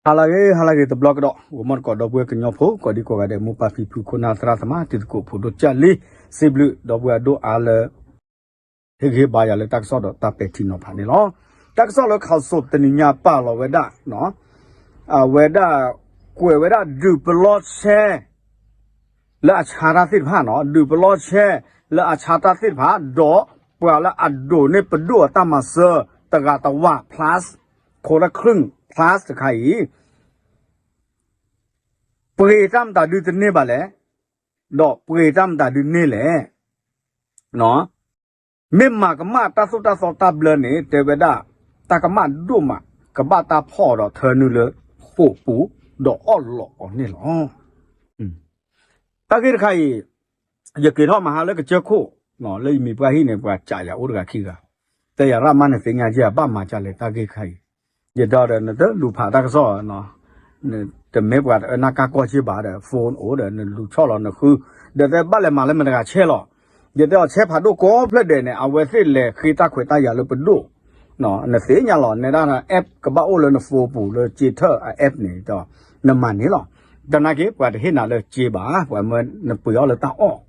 ဟါလၢအဂ့ၤ ဟါလၢအဂ့ၤတဘျီကဒီး ဂီၤမီၢ်တကိး ဒီပုၢ်ဝဲၢ်ကညီဖိ ကိးဒံကိးဂၤဒဲး မိၢ်ပၢ်ဖံဖု ခိၣ်နၢ်သရၣ်သမါ တံၤသကိးဖိဒိၣ်ကၢ်လံ စံးဘျုး ဒီပုၢ်ဝဲၢ်ဒိၣ်အါလၢ ဟ့ၣ်ဂံၢ်ဟ့ၣ်ဘါယၤလၢတၢ်ကစီၣ်ဒီးတၢ်ပဲာ်ထံနီၤဖးန့ၣ်လီၤ. တၢ်ကစီၣ်လၢ ခးစိး တနံၤညါပာ်လီၤဝဲဒၣ် အဝဲဒၣ် ကွဲးဝဲဒၣ်ဒုးပလီၢ်ဆဲ လၢအဆါတၢ်သ့ၣ်တဖၣ်နီၤ ဒုးပလီၢ်ဆဲ လၢအဆါတၢ်သ့ၣ်တဖၣ် ဒီးပှၤလၢအဒိးန့ၢ်ပဒိၣ်အတၢ်မၤစၢၤ တဂၤတဝာ် plus ခိးလၢ ครึ่ง plus တခါအံၤ ပှ့ၤတၢ်မတၤဒုတန့ၢ်ဘၣ်လဲၣ်, ဒီးပှ့ၤတၢ်မတၤဒုန့ၢ်လဲၣ်. မ့ၢ်မၤကမၣ်တၢ်သိၣ်တၢ်သီတၢ်ဘျၢန့ၣ် တဲဝဲဒၣ် တၢ်ကမၣ်ဒိၣ်မး ကဘၣ်တၢ်ဖီၣ်ဒီးထၢနုာ်လၢဃိာ်ပူၤ ဒီးအီၣ်လီးအီၤန့ၣ်လီၤ. တၢ်ဂ့ၢ်တခါအံၤ ယက့ၤထီၣ်မဟါလၢကစၢၢ်ခိၣ် လၢယမံၤပှၢ်ဟံၣ်န့ၣ် ပှၤစံးယၤအိၣ်တဂၤခံဂၤ, တဲယၤရၣ်မးန့ၣ်သ့ၣ်ညါယဲၢ် ဘၣ်မၤဒ်လဲၣ်တၢ်ဂ့ၢ်တခါအံၤ, ယတဲအီၤဒီးနတလူၤဖးတၢ်ကစီၣ် တမ့ၢ်ပှၤတအၢနၢ်ကၢ်ကီၢ်က့ဘၣ်ဒီး phone အိၣ်ဒီး နလူၤဆီၣ်လီၤနဃု, ဒီးတဲဘၣ်လဲၤမၤလၢမတၤတဂၤဆဲလီၤ. ယတဲအီၤဆဲဖးဒိၣ်ကိးဖျၢၣ်ဒဲးန့ၣ် အဝဲသ့ၣ်လဲၤဃ့တၢ်ခွဲးတၢ်ယာ်လၢပဒိၣ်, နသ့ၣ်ညါလီၤ နဲဒၣ် app ကဘၣ်အိၣ်လၢန phone ပူၤလၢစ့ထၢၣ်အ app န့ၣ်ဒီး နမၤန့ၣ်လီၤ. တနာ်က့ ပှၤတဟ့ၣ်နၤလၢစ့ဘၣ် ပှၤမၢနပှ့ၤအီၤလၢတၢ်အီၣ်,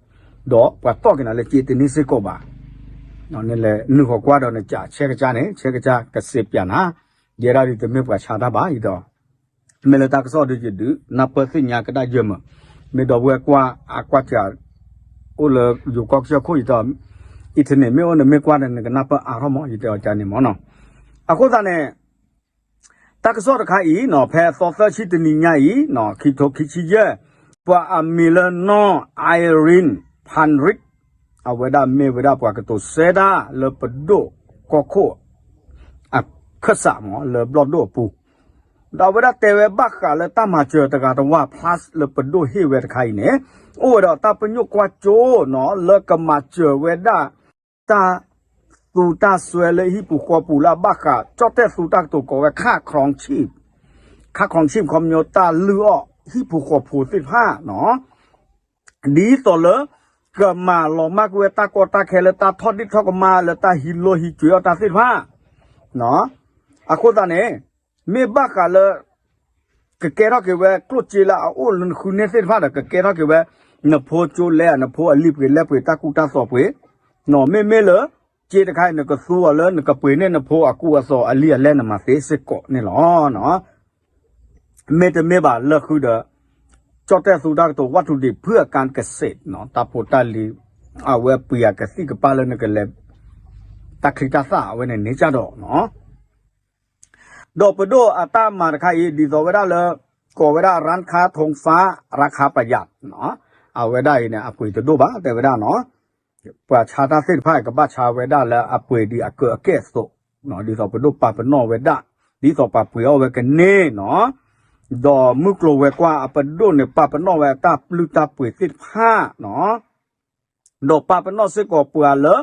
ဒီးပှၤတီၢ်က့ၤနၤလၢစ့တန့ၢ်စ့ၢ်ကီးဘၣ်. နလဲၤနုာ်ဃီၤကွၢ်ဒီးနကးဆဲကစၢ်န့ၣ် ဆဲကစၢ်ကစ့းပၠးနၤ, ယဲဒၣ်ဒ်တမ့ၢ်ပှၤဆါတၢ်ဘၣ်အံၤဒီး မ့ၢ်လၢတၢ်ကစီၣ်ဒုးယဒုးနၢ်ပၢၢ်သ့ၣ်ညါကဒၣ်ယဲၢ်မး, မ့ၢ်ဒီပုၢ်ဝဲၢ်ကွၢ်အကွၢ်စၢၤ အိၣ်လၢယိၤကီၢ်ကစၢၢ်ခိၣ်ယံၤဒီး internet မ့ၢ်အိၣ်နမ့ၢ်ကွၢ်ဒီး နကနၢ်ပၢၢ်အါထီၣ်မး ယတဲအီၤကန့ၣ်မးနီၤ. အဃိသတးန့ၣ် တၢ်ကစီၣ်တခါအံၤနီၤ ဖဲအသီသၢဆံတနံၤညါအံၤနီၤ ခံထိခံဆံယဲၢ် ပှၤအမံၤလၢနီၢ် Irene Penrith အဝဲဒၣ်မ့ၢ်ဝဲဒၣ်ပှၤကတိၤဆၢတၢ်လၢပဒိၣ်ကီၢ်ခိၣ် အခၢၣ်စးမး လၢဘျီၣ်ဒိၣ်အပူၤ, ဒီးအဝဲဒၣ်တဲဝဲဘၣ်ဃးလၢတၢ်မၤစၢၤတဂၤတဝာ် plus လၢပဒိၣ်ဟ့ၣ်ဝဲတခါအံၤန့ၣ် အိၣ်ဝဲဒီးတၢ်ပညိၣ်ကွၢ်စိနီၤ လၢကမၤစၢၤဝဲဒၣ် တၢ်သူတၢ်စွဲလၢဟံၣ်ပူၤဃီပူၤလၢအဘၣ်ဃး ကၠီၣ်တဲၣ်သူတၢ်ကတိၤကိးဝဲ ခါခီ ခါခီ ခီပညီတၢ်လုၢ်အီၣ်ဟံၣ်ပူၤဃီပူၤသ့ၣ်တဖၣ်နီၤ ဒ်သိးလၢ ကမၤလီၤမၢ်ကွံာ်ဝဲတၢ်ကီတၢ်ခဲလၢတၢ်ထီၣ်ဒ့ၣ်ထီၣ်ကမၣ်လၢတၢ်ဟံးလိဟံးကွံာ်အီၣ်တၢ်သ့ၣ်တဖၣ်, အဃိသတးန့ၣ် မ့ၢ်ဘၣ်ဃးလၢ ကကဲထီၣ်က့ၤဝဲကျိၣ်စ့လၢအအိၣ်လၢနဃုန့ၢ်သ့ၣ်တဖၣ်ဒီး ကကဲထီၣ်က့ၤဝဲ နဖိကၠိလဲ နဖိအလံာ်ပှ့ၤလဲၢ်ပှ့ၤတၢ်ကူတၢ်သိးပှ့ၤ, မ့မ့ၢ်လၢ စ့တခါအံၤ နကသူအီၤလၢနကပှ့ၤန့ၢ်နဖိအကူအသိးအလံာ်အလဲၢ်နမၤသ့စ့ၢ်ကီးန့ၣ်လီၤ. မ့တမ့ၢ်ဘၣ်လၢဃုဒီး ကၠီၣ်တဲၣ်သူတၢ်ကတိၤ ဝတ္ထုดิบเพื่อการเกษตร တၢ်ဖိတၢ်လံၤ အဝဲပှ့ၤအကသံၣ်ကပၢ်လၢနကလဲၤ တၢ်ချံတၢ်သၣ်အဝဲန့ၣ်န့ၣ်ကဒီးနီၤ ဒီးပဒိၣ်အတၢ်မၤတခါအံၤ ဒ်သိးဝဲဒၣ်လၢ ကိးဝဲဒၣ် ร้านค้าธงฟ้า ราคาประหยัด အဝဲဒၣ်အံၤန့ၣ် အပှ့ၤတဒိၣ်ဘၣ် တဲဝဲဒၣ်နီၤ ပှၤဆါတၢ်သ့ၣ်တဖၣ်အံၤ ကဘၣ်ဆါဝဲဒၣ်လၢအပှ့ၤဒ်အကၢအကဲၣ်အသိး, ဒ်သိးပဒိၣ်ပာ်ပနီၣ်ဝဲဒၣ်, ဒ်သိးပှၤပှ့ၤအီၣ်ဝဲကန့ၢ်နီၤ, ဒီးမုၢ်ကျိၤဝဲၤကွာ်အပဒိၣ်န့ၣ် ပာ်ပနီၣ်ဝဲတၢ်ပျုၢ်တၢ်ပှ့ၤသ့ၣ်တဖၣ်နီၤ ဒီးပာ်ပနီၣ်စ့ၢ်ကီးပှၤလၢ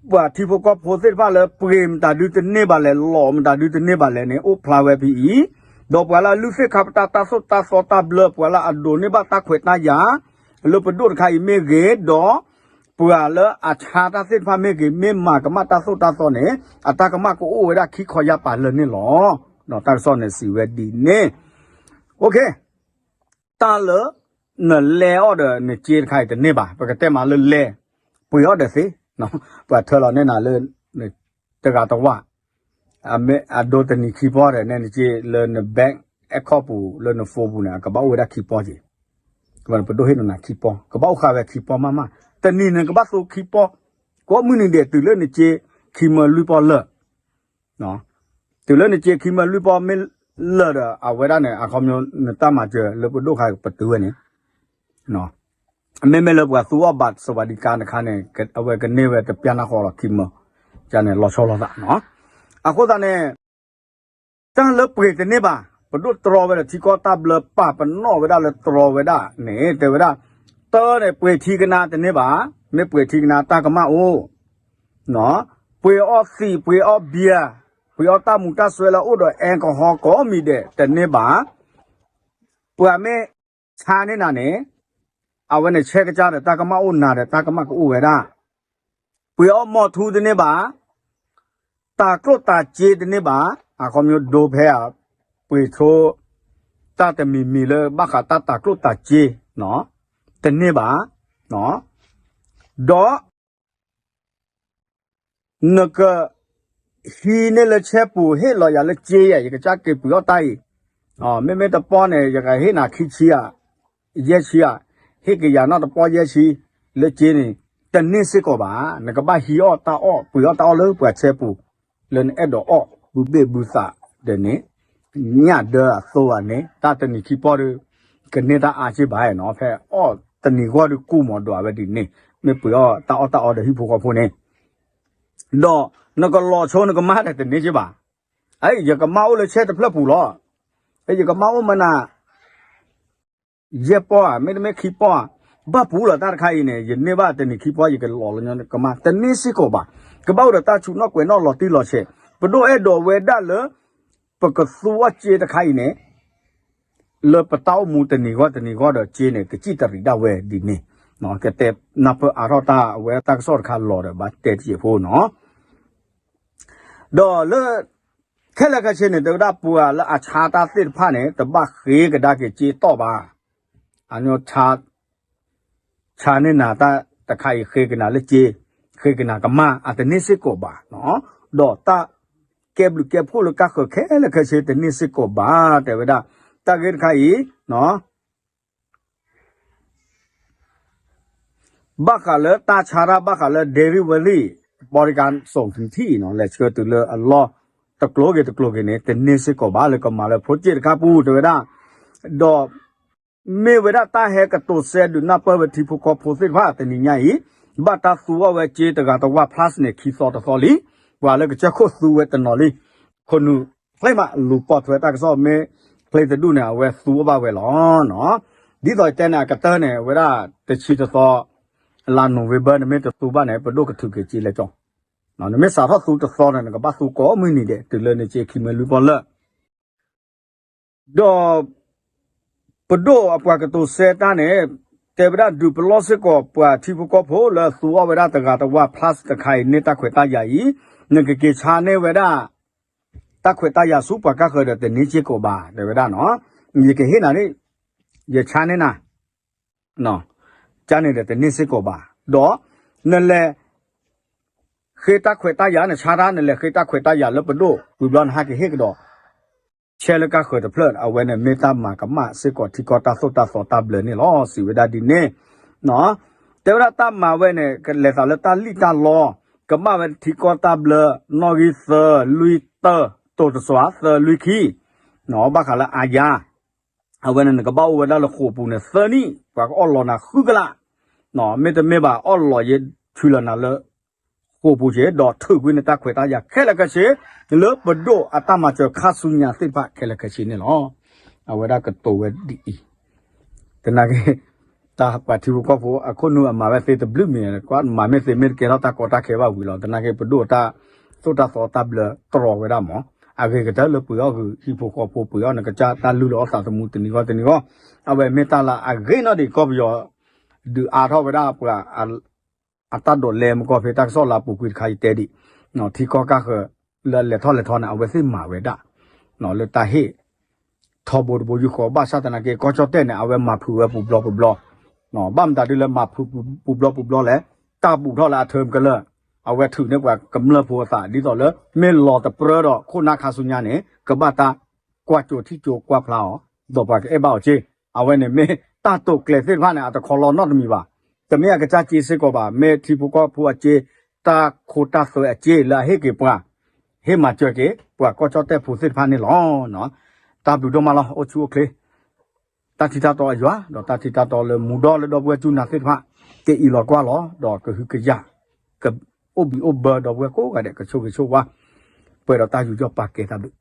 ပှၤထံဖိကီၢ်ဖိသ့ၣ်တဖၣ်လၢ ပှ့ၤမတၤဒုတန့ၢ်ဘၣ်လဲၣ် လီၤမတၤဒုတန့ၢ်ဘၣ်လဲၣ်န့ၣ် အိၣ်ဖျါဝဲဖဲအံၤ, ဒီးပှၤလၢအလုၢ်သ့ၣ်ခါပတာ်တၢ်သိၣ်တၢ်သီတၢ်ဘျၢ ပှၤလၢအဒိးန့ၢ်ဘၣ်တၢ်ခွဲးတၢ်ယာ် လၢပဒိၣ်တခါအံၤမ့ၢ်ဂ့ၤ, ဒီးပှၤလၢအဆါတၢ်သ့ၣ်တဖၣ်မ့ၢ်ဂ့ၤ, မ့ၢ်မၤကမၣ်တၢ်သိၣ်တၢ်သီန့ၣ် အတၢ်ကမၣ်ကအိၣ်ဝဲဒၣ်ခံခီယၢ်ပၤလၢာ်န့ၣ်လီၤ. တၢ်ကစီၣ်န့ၣ်စံးဝဲဒ်န့ၣ် တၢ်လၢ နလဲၤအီၣ်ဒီးနစ့တခါအံၤတန့ၢ်ဘၣ်, ပကတဲမးလၢလဲၤ ပှ့ၤအီၣ်ဒီးသ့, ပှၤထၢလီၤန့ၢ်နၤလၢ တဂၤတဝာ် အဒိတနံၤခံပီဒီး နဲနစ့လၢန bank account ပူၤ လၢန phone ပူၤန့ၣ် အကဘၣ်အိၣ်ဝဲဒၣ်ခံပီက့ၤ, ပဒိၣ်ဟ့ၣ်နၤခံပီ ကဘၣ်အိၣ်ဃာ်ဝဲခံပီမးမး, တနံၤန့ၣ်ကဘၣ်သိခံပီ, ကိးမုၢ်နံၤဒဲး တုၤလၢနစ့ခံမၢလွံၢ်ပီလၢာ် တုၤလၢနစ့ခံမၢလွံၢ်ပီမ့ၢ်လၢာ်ဒီး အဝဲဒၣ်န့ၣ် အခီပညီ နတၢ်မၤစၢၤလၢပဒိၣ်ခါပတုာ်ဝဲန့ၣ် မ့မ့ၢ်လၢပှၤသူအီၣ်ဘၣ် สวัสดิการ တခါန့ၣ် အဝဲကန့ၢ်ဝဲတပျၢ်နၢ်ဃီလီၤခံမၢ, န့ၣ်လီၤဆီလိာ်သးနီၤ, အဃိသတးန့ၣ် တၢ်လၢပှ့ၤတန့ၢ်ဘၣ်, ပဒိၣ်တြီဝဲဒီးထံကီၢ်တၢ်ဘျၢပာ်ပနီၣ်ဝဲဒၣ်လၢတြီဝဲဒၣ်န့ၣ် တဲဝဲဒၣ်, တၢ်န့ၣ်ပှ့ၤထံကနါတန့ၢ်ဘၣ်, မ့ၢ်ပှ့ၤထံကနါတၢ်ကမၣ်အိၣ် ပှ့ၤအီၣ်သံး ပှ့ၤအီၣ်ဘံယၤ, ပှ့ၤအီၣ်တၢ်မူၤတၢ်စွဲလၢအအိၣ်ဒီး alcohol ကိးမံၤဒဲး တန့ၢ်ဘၣ်, ပှၤမ့ၢ်ဆါန့ၢ်နၤန့ၣ် အဝဲန့ၣ်ဆဲးကစၢ်ဒီးတၢ်ကမၣ်အိၣ် နၤဒီးတၢ်ကမၣ်ကအိၣ်ဝဲဒၣ်, ပှ့ၤအီၣ်မီၢ်ထူတန့ၢ်ဘၣ်, တၤကျိၣ်တၤစ့တန့ၢ်ဘၣ်, အခီပညီဒိဖဲအ ပှ့ၤဆိ တၢ်တမံၤမံၤလၢဘၣ်ဃးတၢ်တၤကျိၣ်တၤစ့ တန့ၢ်ဘၣ်, ဒီး နက ဟံးန့ၢ်လၢဆဲပူၤ ဟ့ၣ်လီၤယၤလၢစ့ယဲၢ် ယကစၢ်က့ၤပှ့ၤအီၣ်တၢ်အံၤ, မ့မ့ၢ်တပီၢ်န့ၣ် ယကဟ့ၣ်နၤခံဆံဧါ, ယဲၢ်ဆံဧါ, ဟ့ၣ်က့ၤယၤနီၢ်တပီၢ်ယဲၢ်ဆံ လၢစ့န့ၣ် တန့ၢ်စ့ၢ်ကီးဘၣ်. နကဘၣ်ဟံးအီၣ်တၢ်အီၣ် ပှ့ၤအီၣ်တၢ်အီၣ်လၢပှၤဆဲပူၤ လၢနအဲၣ်ဒိးအီၣ်ဘုဘ့ၣ်ဘုသးဒီးန့ၣ် ညၣ်ဒၢအသိးဧါန့ၣ် တၢ်တနံၤခံပီၢ်ဒီး ကန့ၢ်တၢ်အါစ့ၢ်ဘၣ်နီၤ, ဖဲအီၣ်တနံၤဂီၢ်ဒီးကူၣ်မီၤဒွးဝဲဒ်န့ၣ်, မ့ၢ်ပှ့ၤအီၣ်တၢ်အီၣ်တၢ်အီဒီးဟံၣ်ဖိဃီဖိန့ၣ်, ဒီးနကလီၤဆိနကမၢ်ဒီးတန့ၢ်စ့ၢ်ဘၣ်. ယကမၢ်အိၣ်လၢဆဲတဖျၢၣ်ပူၤလီၤ. ယကမၢ်အိၣ်မနၤ ယဲၢ်ပီၢ်ဧါ, မ့တမ့ၢ်ခံပီၢ်ဧါ, ဘၣ်ပူၤလီၤတၢ်တခါအံၤန့ၣ် ယန့ၢ်ဘၣ်တနံၤခံပီၢ် ယကလီၤလၢညါကမၢ် တန့ၢ်စ့ၢ်ကီးဘၣ်. ကဘၣ်အိၣ်ဒီးတၢ်ဆူးနီၣ်ကွဲးနီၣ်လီၤတံၢ်လီၤဆဲး, ပဒိၣ်အဲၣ်ဒိးဝဲဒၣ်လၢ ပကသူအီၣ်စ့တခါအံၤန့ၣ် လၢပတၢ်အိၣ်မူတနံၤဂီၢ်တနံၤဂီၢ်ဒီးစ့န့ၣ် ကစံၣ်တရံးဒၣ်ဝဲဒ်န့ၣ်, ကတဲနၢ်ပၢၢ်အါထီၣ်တၢ်အဝဲတၢ်ကစီၣ်တခါလီၤဒီး ဘၣ်တဲတစဲးဖိနီၤ. ဒီးလၢ ခဲလၢာ်ခဲဆ့န့ၣ် တဲဝဲဒၣ်ပှၤလၢအဆါတၢ်သ့ၣ်တဖၣ်န့ၣ် တဘၣ်ဃ့ကဒါက့ၤစ့တီၢ်ဘၣ်. အ ဆါန့ၢ်နၤတၢ်တခါအံၤ ဃ့က့ၤနၤလၢစ့, ဃ့က့ၤနၤကမၢ် အတန့ၢ်စ့ၢ်ကီးဘၣ်. ဒီးတၢ်ကဲဘျုးကဲဖှိၣ်လၢကါဃၢၤခဲလၢာ်ခဲဆ့ တန့ၢ်စ့ၢ်ကီးဘၣ် တဲဝဲဒၣ်. တၢ်ဂ့ၢ်တခါအံၤ ဘၣ်ဃးလၢတၢ်ဆါတၢ် ဘၣ်ဃးလၢ delivery ပီတကါ ส่งถึงที่ နီၤ လဲၤဆှၢတုၤလၢအလီၢ် တကျိၤဂ့ၤတကျိၤဂ့ၤန့ၣ် တန့ၢ်စ့ၢ်ကီးဘၣ် လၢကမၤလၢ project တခါပူၤ တဲဝဲဒၣ်. ဒီး မ့ၢ်ဝဲဒၣ်တၢ်ဟဲကတိၤစဲဒုးနၢ်ပၢၢ်ဝဲထံဖိကီၢ်ဖိသ့ၣ်တဖၣ် တနံၤညါအံၤ ဘၣ်တၢ်သူအီၣ်ဝဲစ့တဂၤတဝၢ် plus န့ၣ် ခံသီတသီလံ. ပှၤလၢကစၢၢ်ခိၣ်သူဝဲတနီၤလံ. ခိၣ်နူာ် ဖျဲမးလူၤပိာ်ထွဲတၢ်ကစီၣ် မ့ၢ်ဖျဲတဒူၣ်န့ၣ် အဝဲသူအီၣ်ဘၣ်ဝဲလီၤ. ဒ်သိးတဲန့ၣ် အကတၢၢ်န့ၣ် အဝဲဒၣ်တဆံတသီ လါ November န့ၣ် မ့ၢ်တသူဘၣ်န့ၣ် ပဒိၣ်ကထုးက့ၤစ့လဲၣ်ကၠီ, နမ့ၢ်စးထီၣ်သူတသီန့ၣ် နကဘၣ်သူကိးမုၢ်နံၤဒဲး တုၤလၢနစ့ခံမၢလွံၢ်ပီၢ်လၢာ် ဒီး ပဒိၣ်အပှၤကတိၤစဲတၢ်န့ၣ် တဲဝဲဒၣ်ဒုးပလီၢ်စ့ၢ်ကီးပှၤထံဖိကီၢ်ဖိလၢသူအီၣ်ဝဲဒၣ်တဂၤတဝၢ် plus တခါအံၤန့ၢ်တၢ်ခွဲးတၢ်ယာ်အံၤ, နကက့ၤဆါန့ၢ်ဝဲဒၣ် တၢ်ခွဲးတၢ်ယာ်ဆူပှၤကါဃၢၤဒီးတန့ၢ်စ့ၢ်ကီးဘၣ် တဲဝဲဒၣ်နီၤ. ယကဟ့ၣ်နၤန့ၣ် ယဆါန့ၢ်နၤ ကန့ၣ်ဒီးတန့ၢ်စ့ၢ်ကီးဘၣ်. ဒီး နလဲၤ ဃ့တၢ်ခွဲးတၢ်ယာ် နဆါတၢ် နလဲၤဃ့တၢ်ခွဲးတၢ်ယာ်လၢပဒိၣ် ဝံၤဘျီနဟဲက့ၤဟ့ၣ်ကဒီး ဆဲလၢကါဃၢၤတဖျၢၣ် အဝဲန့ၣ်မ့ၢ်တၢ်မၤကမၣ်စ့ၢ်ကီးထံကီၢ်တၢ်သိၣ်တၢ်သီတၢ်ဘျၢန့ၣ်လီၤ စံးဝဲဒၣ်ဒ်န့ၣ်. တဲဝဲဒၣ်တၢ်မၤဝဲန့ၣ် ကလဲၤသးလၢတၢ်လံၣ်တၢ်လီ ကမၣ်ဝဲထံကီၢ်တၢ်ဘျၢ နီၣ်ဂံၢ်သၢ လွံၢ်တၢ တိၤတစွး သၢလွံၢ်ခံ ဘၣ်ဃးလၢအါယါ အဝဲန့ၣ်နကဘၣ်အိၣ်ဝဲဒၣ်လၢဃိာ်ပူၤန့ၣ် သၢနံၣ် ပှၤကအီၣ်လီၤနၤဃုကလး, မ့တမ့ၢ်ဘၣ်အီၣ်လီၤယဲၢ်ဆူလၢနၤလၢ ဃိာ်ပူၤက့ၤ ဒီးထုးကွံာ်နတၢ်ခွဲးတၢ်ယာ်ခဲလၢာ်ခဲဆ့ လၢပဒိၣ်အတၢ်မၤစၢၤခါဆူညါသ့ၣ်တဖၣ်ခဲလၢာ်ခဲဆ့န့ၣ်လီၤ. အဝဲဒၣ်ကတိၤဝဲဒ်အံၤ သနာ်က့ တၢ်ပှၤထံဖိကီၢ်ဖိအခိၣ်နူာ်အမၤဝဲသ့တဘျုးမံၤ ကွၢ်မၤမ့ၢ်သ့မ့ၢ်တကဲထီၣ်တၢ်ကီတၢ်ခဲဘၣ်ဝံၤလီၤ. သနာ်က့ပဒိၣ်တၢ်သိၣ်တၢ်သီတၢ်ဘျၢတြီဝဲဒၣ်မး အဂ့ၤကတၢၢ်လၢပှ့ၤအီၣ်ဂုာ်ဟံၣ်ဖိဃီဖိ ပှ့ၤအီၣ်နကစၢ်တၢ်လုၢ်လီၤအီၣ်သးသမူတနံၤဂီၢ်တနံၤဂီၢ် အဝဲမ့ၢ်တၢ်လၢအဂ့ၤနီၣ်ဒံး ကီၢ်ပယီၤ ဒုးအါထီၣ်ဝဲဒၣ်ပှၤ အတၢ်ဒိးလဲမုၢ်ကီၢ်ဖဲတၢ်ကစီၣ်လၢအပူၤကွံာ်တခါယတဲဒံး ထံကီၢ်ကါဃၢၤလၢအလဲၤထီၣ်လဲၤထီန့ၣ် အဝဲသ့ၣ်မၤဝဲဒၣ် လၢတၢ်ဟ့ၣ် ထီဘိတဘိယူၢ်ဃီ ဘၣ်ဆၣ်သနာ်က့ ကီၢ်ကၠီၣ်တဲၣ်န့ၣ် အဝဲမၤဖုးဝဲပူၤဘျီပူၤဘျီ ဘၣ်မတၤဒ်လဲၣ် မၤဖုးပူၤဘျီပူၤဘျီလဲၣ် တၢ်ဘူးထီၣ်လၢအထၢကလၢာ် အဝဲထုးန့ၢ်ပှၤကမျၢၢ်ဖိအသး ဒ်သိးလၢ မ့ၢ်လီၤတပြၢဒီးခိၣ်နၢ်ခါဆူညါန့ၣ် ကဘၣ်တၢ်ကွၢ်ကၠိထံကၠိကွၢ်ဖျါအီၤ ဒီးပှၤကအဲၣ်ဘၣ်အီၤက့ အဝဲန့ၣ်မ့ၢ်တၢ်တိာ်ကျဲၤသ့ၣ်တဖၣ်န့ၣ် အတခီလီၤနီတမံၤဘၣ်. တမ့ၢ်အကစၢ်စ့စ့ၢ်ကီးဘၣ် မ့ၢ်ထံဖိကီၢ်ဖိအစ့ တၢ်ခိတၢ်သွဲအစ့လၢအဟ့ၣ်က့ၤပှၤ ဟ့ၣ်မၤစၢၤက့ၤ ပှၤကီၢ်ကၠီၣ်တဲၣ်ဖိသ့ၣ်တဖၣ်န့ၣ်လီၤ. တၢ်ဘျုးဒိၣ်မးလီၤ အိၣ်ဆူၣ်အိၣ်ချ့ တၢ်ထံတၢ်တီအယွၤ ဒီးတၢ်ထံတၢ်တီလၢမူဒီလၢဒီပုၢ်ဝဲၢ်စူၢ်နာ်သ့ၣ်တဖၣ် ကအံးလီၤကွၢ်လီၤ ဒီးကဟုကယာ် ကအိၣ်ဘံၣ်အိၣ်ဘၢဒီပုၢ်ဝဲၢ်ကိးဂၤဒဲး ကဆိၣ်ဂ့ၤဆိၣ်ဝါ ပှဲၤဒီးတၢ်ယူးယီၣ်ပာ်ကဲတၢ်ဘျုး